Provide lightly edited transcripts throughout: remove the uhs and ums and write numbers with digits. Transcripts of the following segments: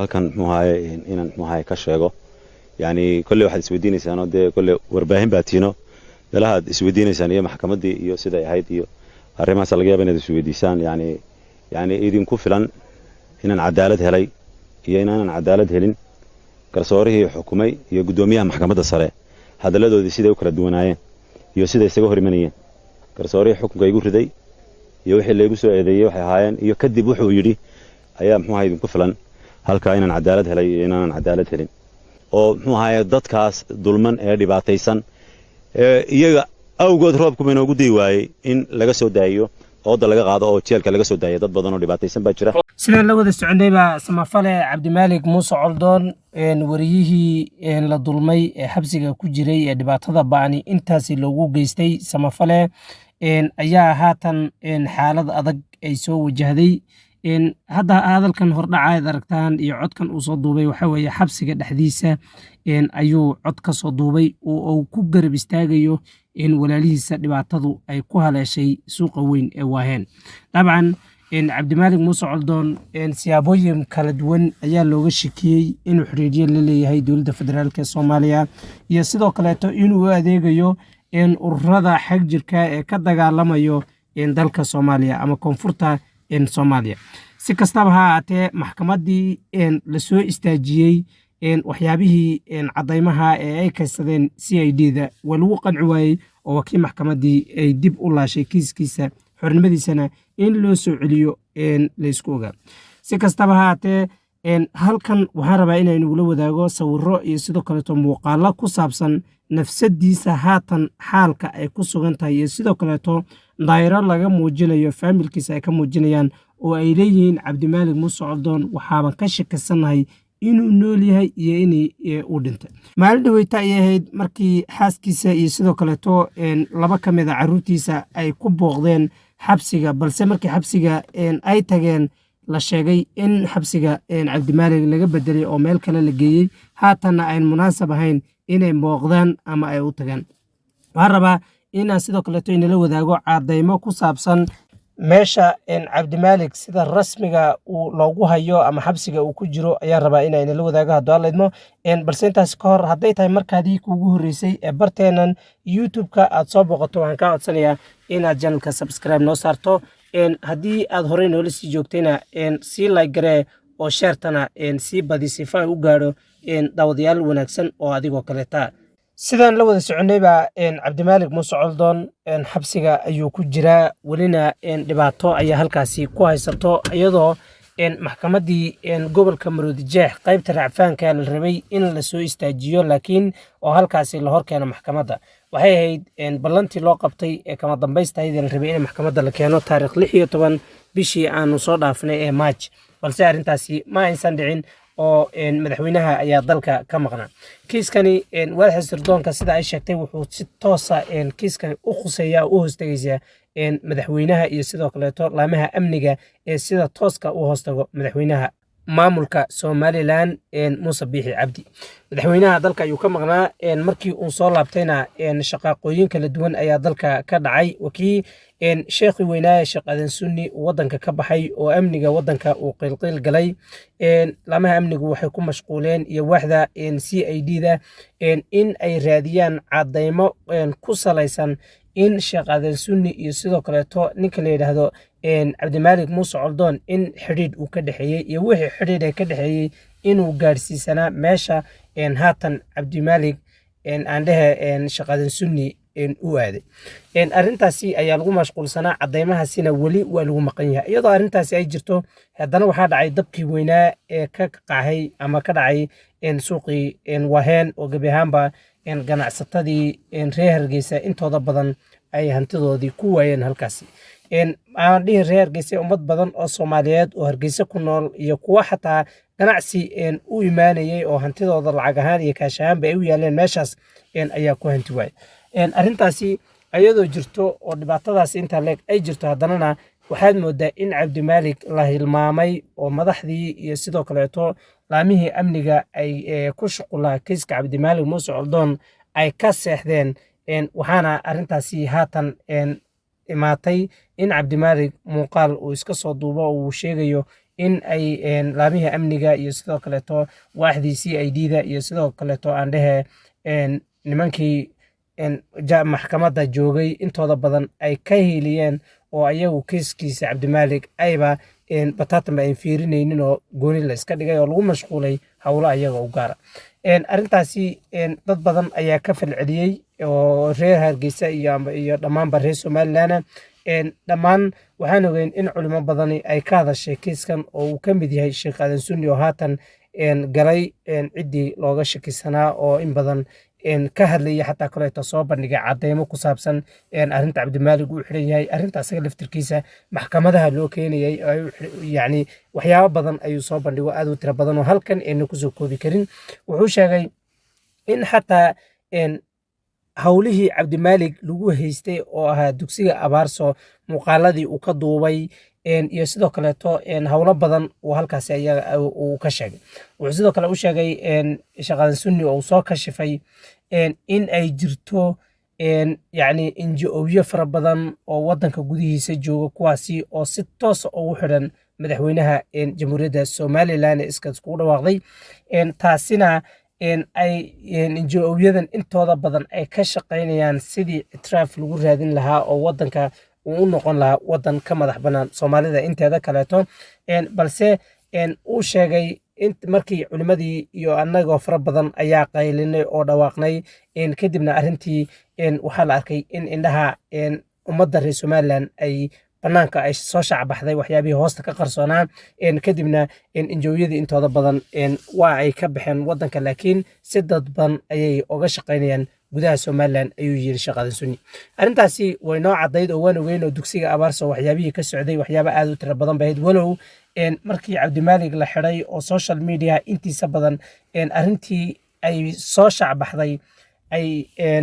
Halkan muxuu ahaye inaan muxuu ahaye ka sheego, yani kolley waxaad isweydiinaysaan oo dee kolley warbaahin baa tiino, meelahaad isweydiinaysaan iyo maxkamaddii iyo siday ahayd iyo arrimahaas laga yaaba inaad isweydiisaan. Yani idinku filan inaan cadaalad helay iyo inaanan cadaalad helin, garsoorihii xukumay iyo guddoomiyaha maxkamadda sare hadalladoodii siday u kala duwanaayeen iyo siday isaga hor imanayeen, garsoorihii xukunka igu riday iyo wixii laygu soo eedeeyey waxay ahaayeen iyo kadib wuxuu yidhi ayaa muxuu ahay idinku filan halkaa inaan cadaalad helay iyo inaanan cadaalad helin, oo muxuu ahaye dadkaas dulman ee dhibaataysan ee iyaga awgood roobkuba inoogu dii waayey in laga soo daayiyo, ooda laga qaado oo jeelka laga soo daayo. Dad badan oo dhibaataysan baa jira. Sidaan la wada soconay baa samafale Cabdimaalik Muuse Coldoon, wariyihii la dulmay ee xabsiga ku jiray ee dhibaatada ba'ani intaasi loogu geystay, samafale ayaa haatan xaalad adag ay soo wajahday. Hadda hadalkan hordhaca aad aragtaan iyo codkan uu soo duubay waxa weeye xabsiga dhexdiisa ayuu cod ka soo duubay oo uu ku garab istaagayo in walaalihiisa dhibaatadu ay ku haleeshay suuqa weyn ee Waaheen. Dabcan Cabdimaalik Muuse Coldoon siyaabooyin kala duwan ayaa looga shakiyey inuu xiriiryo la leeyahay dowladda federaalk ee Soomaaliya iyo sidoo kaleeto inuu u adeegayo ururada xagjirka ee ka dagaalamayo dalka Soomaaliya ama koonfurta Soomaaliya. Si kastaba ha ahaatee, maxkamaddii lasoo istaajiyey, waxyaabihii caddaymaha ee ay kaysadeen CID da waa lagu qanci waayey, oo waa kii maxkamaddii ay dib u laashay kiiskiisa, xornimadiisana in loo soo celiyo laysku ogaa. Si kastaba ha ahaatee, halkan waxaan rabaa inaan igula wadaago sawirro iyo sidoo kaleeto muuqaalo ku saabsan nafsadiisa haatan xaalka ay ku sugan tahay, iyo sidoo kaleeto daayiro laga muujinayo faamilkiisa ay ka muujinayaan oo ay leeyihiin Cabdimaalik Muuse Coldoon waxaaban ka shakisannahay inuu nool yahay iyo in uu dhintay. Maalin dhaweyta ayay ahayd markii xaaskiisa iyo sidoo kaleeto laba ka mid a carruurtiisa ay ku booqdeen xabsiga, balse markii xabsiga ay tageen la sheegay in xabsiga Cabdimaalig laga bedelay oo meel kale la geeyey, haatanna ayn munaasab ahayn inay booqdaan ama ay u tagaan. Waxaan rabaa inaan sidoo kaleeto inala wadaago cadaymo ku saabsan meesha Cabdimaalik sida rasmiga uu loogu hayo ama xabsiga uu ku jiro ayaan rabaa inaan inala wadaago hadduu Alla idmo. Balse intaas ka hor, hadday tahay markaadii kuugu horreysay ee barteenan YouTube-ka aad soo booqato, waxaan kaa codsanayaa inaad channelka subscribe noo saarto. Haddii aad horey noola sii joogtayna, sii like garee oo sharetana sii badi sifa ay u gaadho daawadayaal wanaagsan oo adigoo kaleeta. Sidaan la wada soconayba, Cabdimaalik Muuse Coldoon xabsiga ayuu ku jiraa welina, dhibaato ayaa halkaasi ku haysato, iyadoo maxkamaddii gobolka Maroodi Jeex qaybta racfaanka la rabay in lasoo istaajiyo, laakiin oo halkaasi la horkeeno maxkamadda. Waxay ahayd ballantii loo qabtay ee kama dambaystahayd la rabay in maxkamadda la keeno taarikh 16 bishii aanu soo dhaafnay ee Maaj, balse arrintaasi ma aysan dhicin oo madaxweynaha ayaa dalka ka maqnaa. Kiiskani waaxda sirdoonka sida ay sheegtay wuxuu si toosa kiiskani u khuseeyaa oo u hoostegaysaa madaxweynaha iyo sidoo kaleeto laamaha amniga ee sida tooska u hoostago madaxweynaha maamulka Somaliland, Muuse Biixi Cabdi. Madaxweynaha dalka ayuu ka maqnaa, markii uu soo laabtayna shaqaaqooyin kala duwan ayaa dalka ka dhacay. Wakii sheekhii weynaaye Sheekh Aadan Sunni uu wadanka ka baxay oo amniga wadanka uu qiilqiil galay. Laamaha amnigu waxay ku mashquuleen iyo waaxda CID da in ay raadiyaan cadaymo ku salaysan in Sheekh Aadan Sunni iyo sidoo kaleeto ninka la yidhaahdo Cabdimaalik Muuse Coldoon in xidhiidh uu ka dhexeeyey iyo wixii xidhiidh ee ka dhexeeyey inuu gaadhsiisanaa meesha haatan Cabdimaalik aan dhehe Sheekh Aadan Sunni u aaday. Arrintaasi ayaa lagu mashquulsanaa, cadeymahaasina weli waa lagu maqan yahay. Iyadoo arrintaasi ay jirto, haddana waxaa dhacay dabkii weynaa ee ka qacay ama ka dhacay suuqii Waheen, oo gebi ahaanba ganacsatadii reer Hargeysa intooda badan ay hantidoodii ku waayeen halkaasi. Aan dhihi reer Hargeysa, ummad badan oo Soomaaliyeed oo Hargeysa ku nool iyo kuwa xataa ganacsi u imaanayay oo hantidooda lacag ahaan iyo kaash ahaanba ay u yaaleen meeshaas ayaa ku hanti waayay. Arrintaasi ayadoo jirto oo dhibaatadaasi intaa leeg ay jirto, haddanana waxaad moodaa in Cabdimaalik la hilmaamay oo madaxdii iyo sidoo kaleeto laamihii amniga ay ku shuqulaa kiiska Cabdimaalik Muuse Coldoon ay ka seexdeen. Waxaana arrintaasi haatan imaatay in Cabdimaalik muuqaal uu iska soo duubo oo uu sheegayo In ay laamihii amniga iyo sidoo kaleeto waaxdii CID-da iyo sidoo kaleeto aan dhehe nimankii maxkamadda joogay intooda badan ay ka hiiliyeen oo ayagu kiiskiisa Cabdimaalig ayba bataatanba ayn fiirinaynin oo gooni la iska dhigay oo lagu mashquulay howlo ayaga u gaara. Arrintaasi dad badan ayaa ka falceliyey oo reer Hargeysa iyo dhammaanba reer Somaliland. Dhammaan waxaan ogeyn in culimo badani ay ka hadashay kiiskan oo uu ka mid yahay Sheekh Aadan Sunni oo haatan galay ciddii looga shakisanaa oo in badan ka hadlayay, xataa kaleeto soo bandhigay cadeymo ku saabsan arrinta Cabdimaalig uu xiran yahay, arrinta asaga laftirkiisa maxkamadaha loo keenayay. Yacni waxyaabo badan ayuu soo bandhigo, aad u tiro badan oo halkan ayna kusoo koobi karin. Wuxuu sheegay in xataa howlihii Cabdimaalig lagu haystay oo ahaa dugsiga Abaarso muuqaaladii uu ka duubay iyo sidoo kaleeto howlo badan uu halkaasi ayaga uu ka sheegay. Wuxuu sidoo kale u sheegay Sheekh Aadan Sunni oo uu soo kashifay in ay jirto yacni NGO-yo fara badan oo wadanka gudihiisa jooga, kuwaasi oo si toosa ugu xidhan madaxweynaha Jamhuuriyadda Somaliland ee iska iskugu dhawaaqday, taasina ay NGO-yadan intooda badan ay ka shaqaynayaan sidii ictiraaf lagu raadin lahaa oo wadanka uu u noqon lahaa wadan ka madax bannaan Soomaalida inteeda kaleeto. Balse uu sheegay in markii culimadii iyo annagoo fara badan ayaa qaylinay oo dhawaaqnay, kadibna arrintii waxaa la arkay in indhaha ummadda reer Somaliland ay banaanka ay soo shacbaxday waxyaabihii hoosta ka qarsoonaa. Kadibna NGO-yadii intooda badan waa ay ka baxeen wadanka, laakiin si dadban ayay oga shaqaynayaan gudaha Somaliland, ayuu yiri Sheekh Aadan Sunni. Arrintaasi way noo caddayd oo waan ogeyn oo dugsiga Abaarso waxyaabihii ka socday waxyaaba aad u tiro badan bahayd, walow markii Cabdimaalig la xidhay oo social media intiisa badan arrintii ay soo shacbaxday ay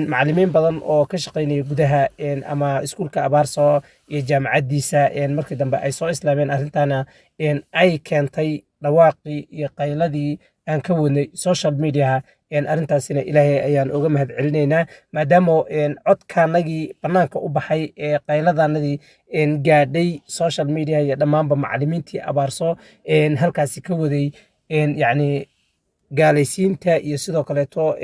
macallimiin badan oo ka shaqaynaya gudaha ama iskuulka Abaarso iyo jaamacaddiisa markii dambe ay soo islaameen, arrintana ay keentay dhawaaqii iyo qayladii aan ka wadnay social mediaha. Arrintaasina Ilaahay ayaan uga mahad celinaynaa, maadaama codkaanagii bannaanka u baxay ee qayladanadii gaadhay social media iyo dhammaanba macallimiintii Abaarso halkaasi ka waday yacni gaalaysiinta iyo sidoo kaleeto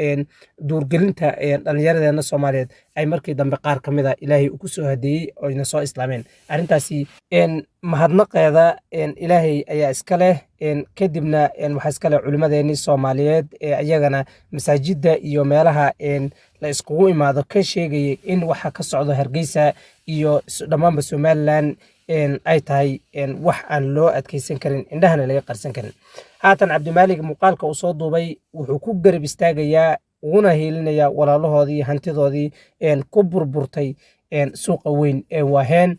duurgelinta dhallinyaradeena Soomaaliyeed, ay markii dambe qaar ka mid a Ilaahay uu ku soo hadeeyey oyna soo islaameen. Arrintaasi mahadnaqeeda Ilaahay ayaa iska leh, kadibna waxaa iska leh culimmadeenii Soomaaliyeed ee iyagana masaajidda iyo meelaha la iskugu imaado ka sheegayay in waxa ka socdo Hargeysa iyo dhammaanba Somaliland ay tahay wax aan loo adkeysan karin, indhahana laga qarsan karin. Haatan Cabdimaalig muuqaalka uu soo duubay wuxuu ku garab istaagayaa uguna hiilinayaa walaalahoodii hantidoodii ku burburtay suuqa weyn ee Waaheen,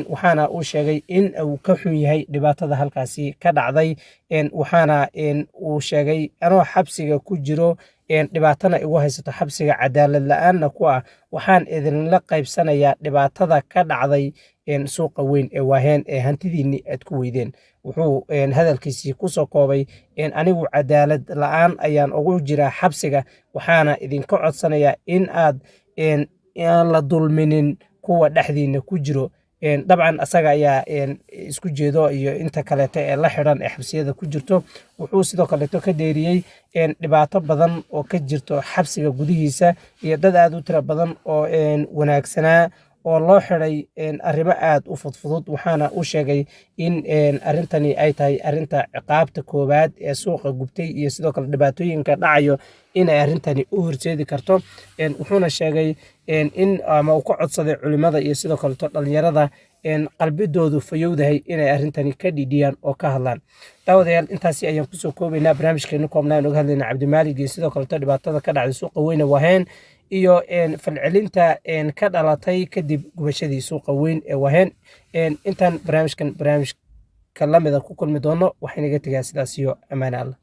waxaana uu sheegay in uu ka xun yahay dhibaatada halkaasi ka dhacday. Waxaana uu sheegay, "Anoo xabsiga ku jiro, dhibaatana igu haysato xabsiga, cadaalad la-aanna ku ah, waxaan idinla qaybsanayaa dhibaatada ka dhacday suuqa weyn ee Waaheen ee hantidiinni aad ku weydeen." Wuxuu hadalkiisii kusoo koobay, "Anigu cadaalad la-aan ayaan ugu jiraa xabsiga, waxaana idinka codsanayaa in aad aan la dulminin kuwa dhexdiina ku jiro." Dabcan asaga ayaa isku jeedo iyo inta kaleeto ee la xidhan ee xabsiyada ku jirto. Wuxuu sidoo kaleeto ka deeriyey dhibaato badan oo ka jirto xabsiga gudihiisa iyo dad aad u tiro badan oo wanaagsanaa oo loo xidhay arrimo aad u fudfudud. Waxaana uu sheegay in arrintani ay tahay arrinta ciqaabta koowaad ee suuqa gubtay iyo sidoo kale dhibaatooyinka dhacayo inay arrintani u horseedi karto. Wuxuuna sheegay in ama uu ka codsaday culimada iyo sidoo kaleeto dhalinyarada qalbidoodu fayowdahay inay arrintani ka dhidhiyaan oo ka hadlaan. Daawadayaal, intaasi ayaan kusoo koobaynaa barnaamijkeenu koobnaa aan oga hadlayna Cabdimaalig iyo sidoo kaleeto dhibaatada ka dhacday suuqa weyne Waheen iyo falcelinta ka dhalatay kadib gubashadii suuqa weyn ee Waheen. Intaan barnaamijkan barnaamijka lamida ku kulmi doono, waxaynaga tegaa sidaas iyo ammaane Allah.